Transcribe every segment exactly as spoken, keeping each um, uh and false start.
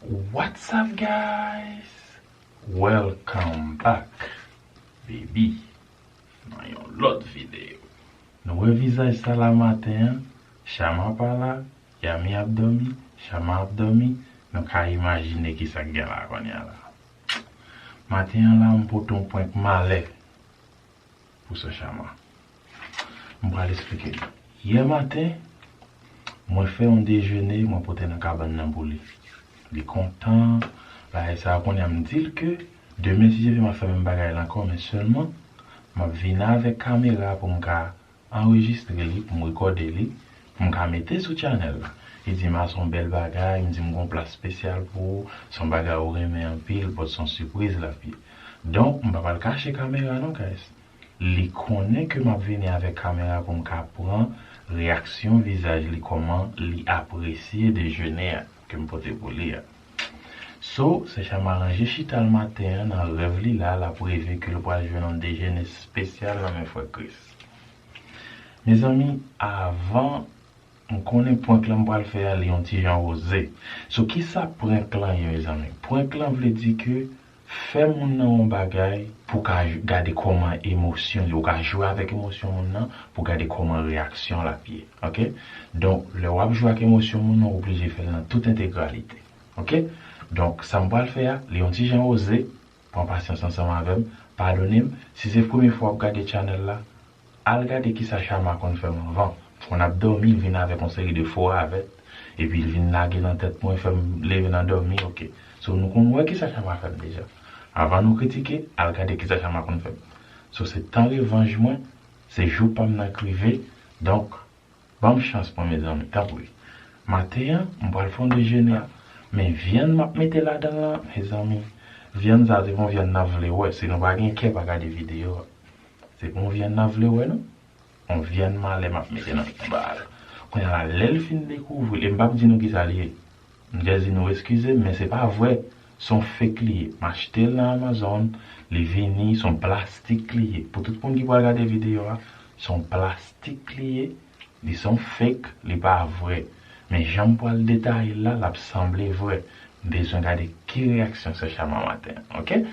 What's up, guys? Welcome back, baby, nan yon lòt videyo. Nou wè vizaj sa la maten an, Chama pa la, Yami ap dòmi, Chama ap dòmi, nou ka imajine ki sa k gen la kounye a la. Maten an la, m pote yon prank malè pou sè Chama. M pral esplike nou. Yè maten, mwen fè yon dejene, mwen pote nan kabann nan pou li. Li kontan, bagay sa a, kounye a m di l ke demen, si Dye vle, m ap fè menm bagay la ankò, men sèlman, m ap vin avèk kamera pou m ka anrejistre li, pou m rekòde li, pou m ka mete sou channel la. Li di m, "A, se yon bèl bagay," m di, "M gon pla espesyal pou ou, se yon bagay ou renmen anpil, but se yon sipriz l ap ye." Donk, m pa pral kache kamera non, guys. Li konnen ke m ap vini avèk kamera pou m ka pran reyaksyon vizaj li, kòman li apresye dejene a ke m pote pou li a. So, sè Chama ranje chita l maten an, nan rèv li la, l ap reve ke l pral jwenn yon dejene espesyal nan men frè Chris. Mezanmi, avan, m konnen prank lan m pral fè a, li yon ti jan oze. So, kisa prank lan ye, mezanmi? Prank lan vle di ke fè moun nan yon bagay pou ka j-, gade kòman emosyon li, ou ka jwe avèk emosyon moun nan pou gade kòman reyaksyon l ap ye. Oke? Donk, lè w ap jwe ak emosyon moun nan, ou oblije fè l nan tout entegralite. Oke? Donk, sa m pral fè a, li yon ti jan oze, pran pasyans ansanm avè m, padone m. Si se premye fwa w ap gade channel la, al gade kisa Chama konn fè m anvan. Konn ap dòmi, l vin avèk yon seri de fo ravèt, epi l vin lage nan tèt mwen, fè m leve nan dòmi, oke. So, nou konn wè kisa Chama fè m deja. Avan nou kritike, al gade kisa Chama konn fè m. So, se tan revanj mwen, se jou pa m nan k rive, donk, ban m chans mwen, mezanmi, tanpri. Maten an, m pral fè yon dejene a, men vyann m ap mete ladan l lan, mezanmi, vyann sa se pa yon vyann n ap vle wè, si nou pa gen kè pa gade videyo a. Se pa yon vyann n ap vle wè non. Yon vyann malè m ap mete nan anba a la. Kounye a la, lè l fin dekouvri l, e m p ap di nou kisa l ye. M just di nou eskize m, men se pa vre. Se yon fake li ye. M achte l nan Amazon, li vini, se yon plastik li ye. Pou tout moun ki pral gade videyo a, se yon plastik li ye, li se yon fake, li pa vre. Men jan m pral detaye l la, l ap sanble vre. M bezwen gade ki reyaksyon sè Chama maten an, oke?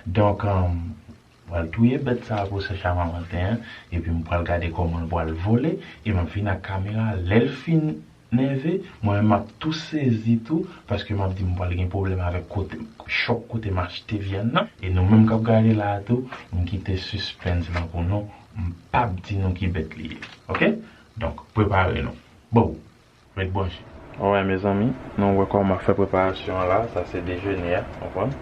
Donk, um, m pral touye bèt sa a pou sè Chama maten an, epi m pral gade kòman l pral vole, e m ap vin ak kamera a, lè l fin nève, mwen menm m ap tou sezi tou, paske m ap di m pral gen pwoblèm avèk kote, chòk kote m achte vyann nan, e nou menm k ap gade la a tou, m kite suspens lan pou nou, m p ap di nou ki bèt li ye, oke? Donk, prepare nou. Bon, ret branche. Alright, mezanmi, nou wè kòman m ap fè preparasyon an la. Sa se dejene a, konprann?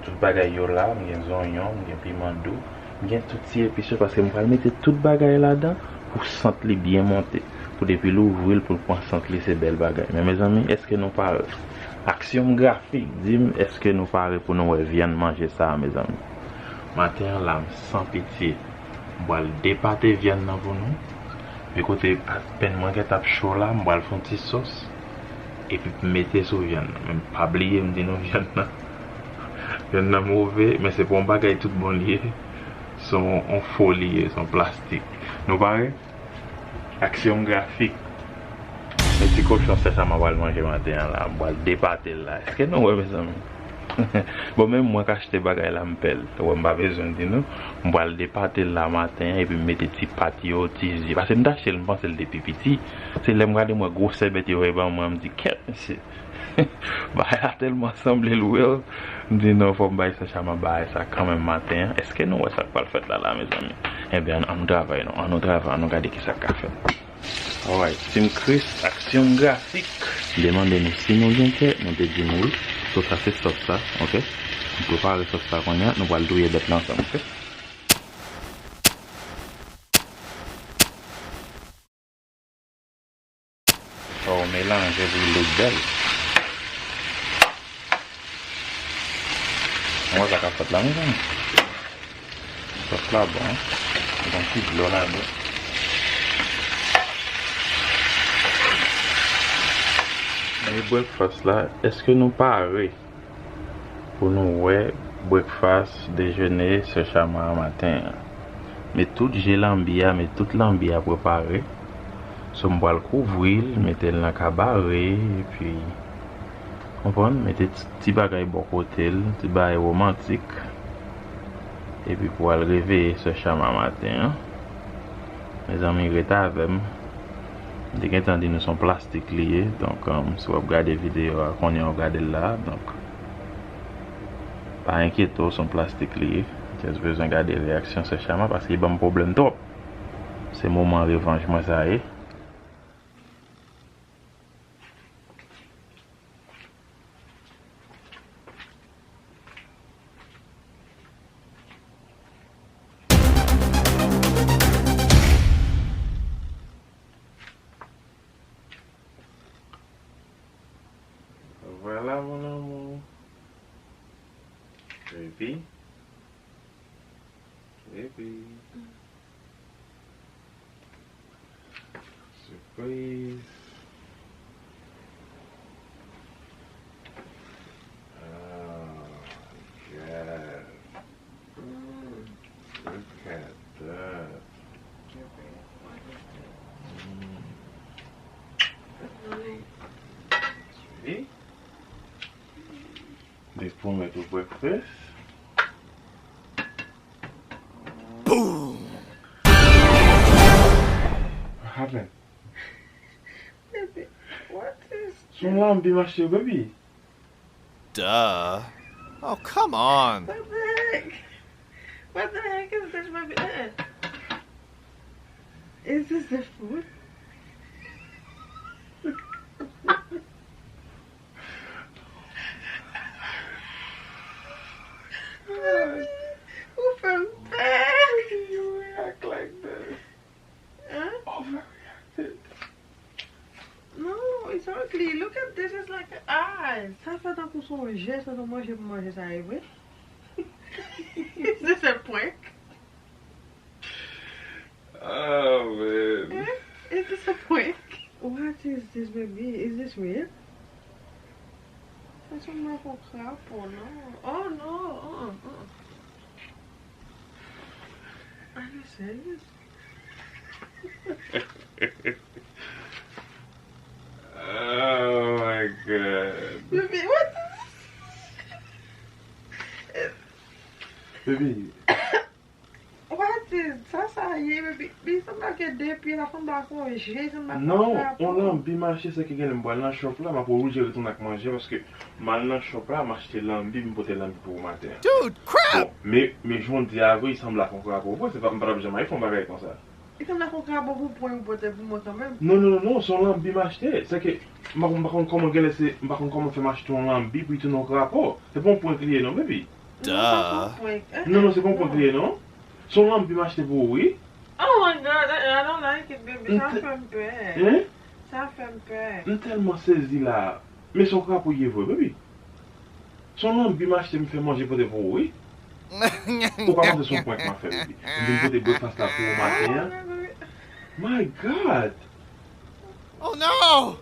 Tout bagay yo la, m gen zonyon, m gen piman dou, m gen tout ti epis yo, paske m pral mete tout bagay ladan pou sant li byen monte. Pou depi l ouvri l, pou l pran sant li, se bèl bagay. Men, mezanmi, èske nou pare? Aksyon m grafik, di m, èske nou pare pou nou wè vyann manje sa a, mezanmi? Maten an la, m san pitye. M pral depate vyann nan pou nou. Pi kote penn mwen gentan ap cho la, m pral fè yon ti sòs. Epi m mete sou vyann nan. Men pa bliye, m di nou vyann nan. Vyann nan move, men se pa yon bagay tout bon li ye. Se yon, yon fo li ye, se yon plastik. Nou pare? Aksyon grafik. Men ti kochon sè sa m pral manje maten an la. M pral depate l la. Èske nou wè, mezanmi? Bon, menm mwen k achte bagay la, m pè l. Ou wè, m pa bezwen di nou. M pral depate l la maten an, epi m mete ti pat yo, ti zye. Paske m t achte l, m panse l te pi piti. Se lè m gade, m wè gwosè bèt yo, e ban mwen, m di, "Kèt, mesye." Bagay la tèlman sanble l real. M di, "Non, fò m bay sè Chama bagay sa kanmenm maten an." Èske nou wè sa k pral fèt la, la, mezanmi? Ebyen, ann, ann nou travay, non. Ann nou travay, ann nou gade ki sa k ka fèt. Alright, Team Chris, aksyon grafik. M te mande nou si nou gen kè, nou te di m wi. So, sa se sòs la, oke? M prepare sòs la kounye a, nou pral touye bèt la ansanm, oke? Fò w melanje pou l look bèl. Mwen sa k ap fèt la, mezanmi. Sòs la bon, hein? Gen ti dlo ladan. E breakfast la, èske nou pare pou nou wè breakfast, dejene, sè Chama a maten an? Met tout je lanbi a, met tout lanbi a prepare. So, m pral kouvri l, mete l nan kabare, epi Konprann, mete ti, ti bagay bò kote l, ti bagay womantik. Epi pou al reveye sè Chama maten an. Mezanmi, ret avè m. M te gentan di nou se yon plastik li ye. Donk, um, si w ap gade videyo a, kounye a w ap gade l la. Donk, pa enkyete w, se yon plastik li ye. Just bezwen gade reyaksyon sè Chama paske li ban m pwoblèm twòp. Se moman revanj mwen sa ye. Voilà, mon amour. Baby. Baby. Surprise. Oh my God. Mm. Look at that. Mm. Sweet. Dis pou mwen tou breakfast. Boom! What happened? Baby, what is this? Son lambi mache, baby. Duh. Oh, come on. What the heck? What the heck is this, baby? Uh-uh. Is this the food? Ou fè m pè. You react like this. Hein? Overreacted. No, it's ugly. Look at this. It's like eyes. Sa fè tankou se yon je, se yon manje pou manje sa ye vre. Is this a prank? Oh, man. Eh? Is this a prank? What is this, baby? Is this real? Sa sanble ak yon krapo, non? Oh, no. Uh-uh, uh-uh. Are you serious? Oh my God. Baby, what the Baby. What is, sa sa ye, baby? Li sanble ak de pye, sa sanble ak yon je, sanble ak yon krapo. Non, yon lanbi mache, se ke genlè m pral nan shop la, m ap oblije retounen ak manje, paske m al nan shop la, m achte lanbi, m pote lanbi pou ou maten an. Dude, crap! Bon, men, men jan w di a vre, li sanble ak yon krapo vre, se pa, m pa t ap janm al fè yon bagay konsa. Li sanble ak yon krapo pou pran pou pote pou mwen kanmenm. Non, non, non, non, se yon lanbi m achte. Se ke, m pa konn, m pa konn kòman genlè se, m pa konn kòman fè m achte yon lanbi pou li tounen yon krapo. Se pa yon prank li ye non, baby. Non, se pa yon prank. Eh, eh, non, non, se pa yon prank li ye non. Se yon lanbi m achte pou ou, wi. Oh my God, I, I don't like it, baby. Sa fè m pè. Hein? Sa fè m pè. M tèlman sezi la. Men se yon krapo ye vre, baby. Se yon lanbi m achte m fè manje pote pou ou, wi. Ou pa panse se yon prank m ap fè, baby. M vin pote breakfast la pou ou maten an. My God! Oh no!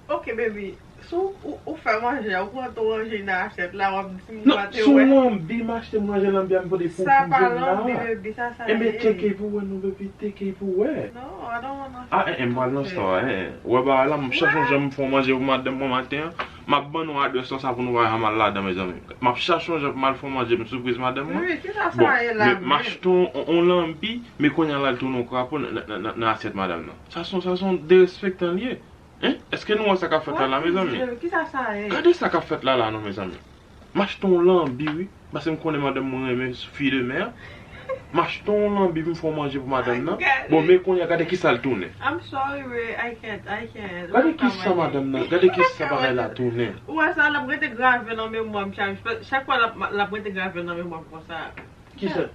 Ok, baby. Si w, ou, ou fè manje a, ou pran tou ranje nan asyèt la, w ap di m pa te wè. Non, se yon lanbi m achte, m ranje lanbi a, m pote pou, pou jwenn la. Sa pa lanbi, baby, sa, sa ye. Enben, tcheke pou wè, non, baby, tcheke pou wè. No, I don't wanna. Ah, eh, eh, m pral nan store, eh, eh. Wè bagay la, m chache yon jan m fè yon manje pou madanm mwen maten an. M ap ban nou adrès la, sa pou nou pa janm al ladan, mezanmi. M ap chache yon jan pou m al fè yon manje, m sipriz madanm mwen. Wi, kisa sa ye la menm? Bon, men m achte yon, yon, yon lanbi, men kounye a l al tounen yon krapo nan, nan, nan, nan asyèt madanm nan. Sa se yon, sa se yon derespektan li ye. Hein? Èske nou wè sa k ap fèt la la, mezanmi? What is this, baby? Kisa sa ye? Gade sa k ap fèt la la, non, mezanmi. M achte yon lanbi, wi. Paske m konnen madanm mwen renmen fi de mè. M achte yon lanbi pou m fè yon manje pou madanm nan. Bon, men kounye a, gade kisa l tounen. I'm sorry, Ray. I can't, I can't. Gade kisa madanm nan, gade kisa bagay la tounen. Ou wè sa, l ap rete grave nan memwa m chak, chak fwa l ap, l ap rete grave nan memwa m konsa. Kisa?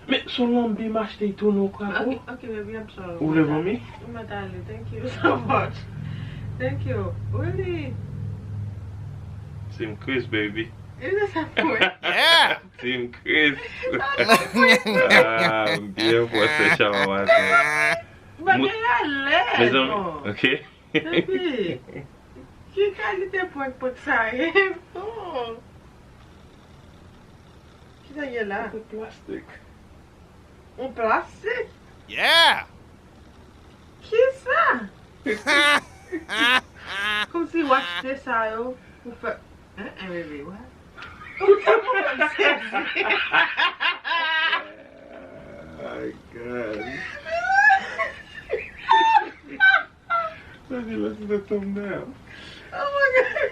Men, se yon lanbi m achte, li tounen yon krapo. Ok, ok, baby, I'm sorry. Ou vle vomi? M mèt ale. Thank you so much. Thank you. Really? Team Chris, baby. Is this a prank? Yeah! Team Chris. Ah, m byen fò sè Chama maten. Bagay la lèd, mezanmi, non. Ok. Baby, ki kalite prank, prank sa ye? Oh. Kisa gen la? Yon plastik. Yon plastik? Yeah! Kisa? Kòmsi w achte sa yo. Ou fè, en, en, bebe, wè. Ou fè mwen sezi. My God. Sa se lòt se thumbnail. Oh my God.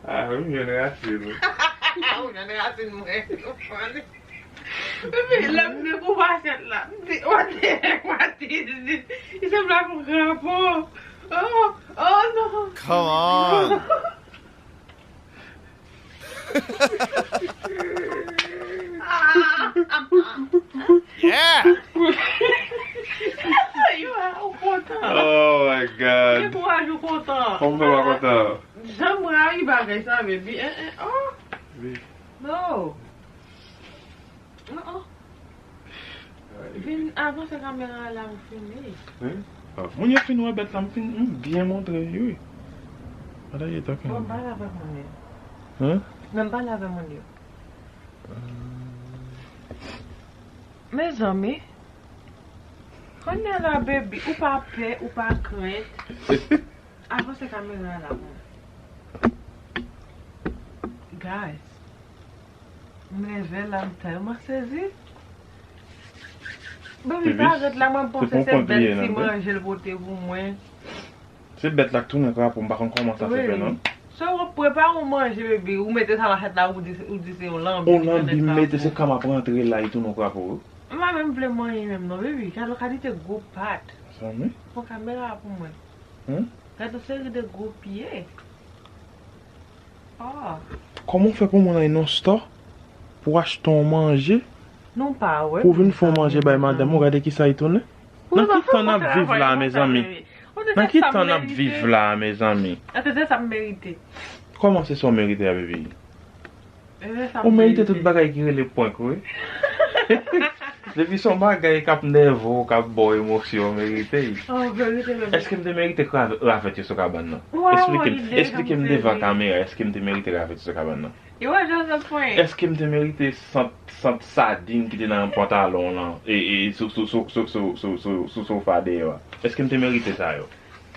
Ah, ou jwenn rasin ou. Ou jwenn rasin mwen. Bebe, lè m dekouvre asyèt la, m di, what the heck, what is this? Li sanble ak yon krapo. Oh, oh non. Come on. Yeah! Yo, ou kontan. Oh my God. Gen kouraj ou kontan. Kòman w pa kontan? Jan m rayi bagay sa, baby. Eh, eh, oh. Wi. No. Oh, oh. Vin avanse kamera a la, m filme. Wi. Ah, moun yo fin wè bèt la, m fin, m byen montre yo, wi. What are you talking about? Bon, m pale avèk moun yo. Hein? Non, m pale avèk moun yo. Mezanmi, kounye a la, baby, ou pa pè, ou pa krent. Avanse kamera a la pou mwen. Guys, m leve la, m tèlman sezi. Baby, parèt la, mwen panse se bèt ti manje l pote pou mwen. Se bèt la k tounen krapo, m pa konn kòman sa fè fè non. So, w ap prepare yon manje, baby, ou mete sa nan tèt la, ou di, ou di se yon lanbi. Yon lanbi m mete, se kòman ap rantre la, li tounen krapo. M pa menm vle manyen menm non, baby, gade yon kalite gwo pat. Zanmi? Pran kamera pou mwen. Hein? Gade yon seri de gwo pye. Oh. Kòman w fè pou moun al nan store pou achte yon manje? Nou pa wè pou vin fè yon manje bay madanm ou, gade kisa li tounen. Nan ki tan n ap viv la, mezanmi? Nan ki tan n ap viv la, mezanmi? Èske se sa m merite? Kòman se sa w merite a, baby? Ou merite tout bagay ki rele prank, wi. Depi se yon bagay k ap nève w, k ap ba w emosyon, w merite l. Èske m te merite kra-, ravèt yo sou kabann nan? Esplike m, esplike m devan kamera, èske m te merite ravèt yo sou kabann nan? Èske m te merite sant, sant sadin ki te nan pantalon w lan, e, e, sou, sou sofa deyò a? Èske m te merite sa yo?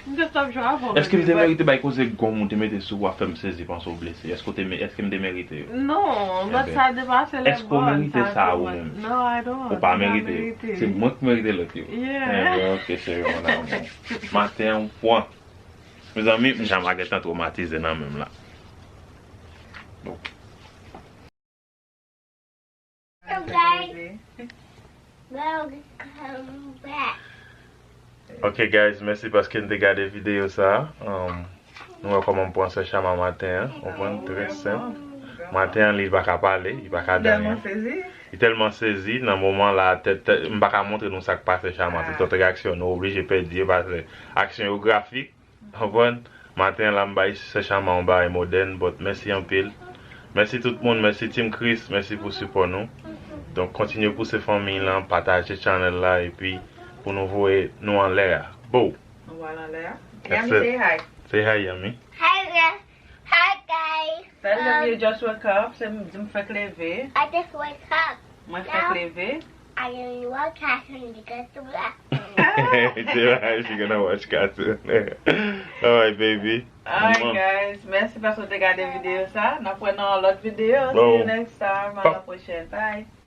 M te stòp jwe avè w. Èske m te merite bay koze gonm ou te mete sou ou a fè m sezi, panse w blese? Èske w te me-, èske m te merite yo? Non, but sa depase lè. Èske w merite sa ou menm? No, I don't. Ou pa merite yo. Se mwen k merite lòt yo. Yeah. Enben, ok, cheri, mon amour. Maten an, ou pran. Mezanmi, m janm a gentan twomatize nan menm la. Bon. Ok, guys, mèsi paske n te gade videyo sa a. Um, nou wè kòman m pran sè Chama maten an. Ou konprann? Trè senp. Maten an, li pa ka pale, li pa ka di anyen. Li tèlman sezi, nan moman la, tèt, tèt, m pa ka montre nou sa k pase Chama. Se tout reaksyon, nou oblije pèdi yo, paske aksyon yo grafik. Konprann? Maten an la, m bay sè Chama yon bagay modèn, but mèsi anpil. Mèsi tout moun, mèsi Team Chris, mèsi pou sipò nou. Donk, kontinye pouse fanmiy lan, pataje channel la, epi pou nou voye nou anlè a. Bow! Nou pral anlè a. Yami, say hi. Say hi, Yami. Hi, guys. Hi, guys. Tell them you just wake up. Se m, di m fèk leve. I just wake up. Mwen fèk leve. I don't know what happened because of that. She gonna watch cartoon. Alright, baby. Alright, guys. Mèsi paske w te gade videyo sa. N ap wè nan yon lòt videyo. See you next time. À la prochaine. Bye.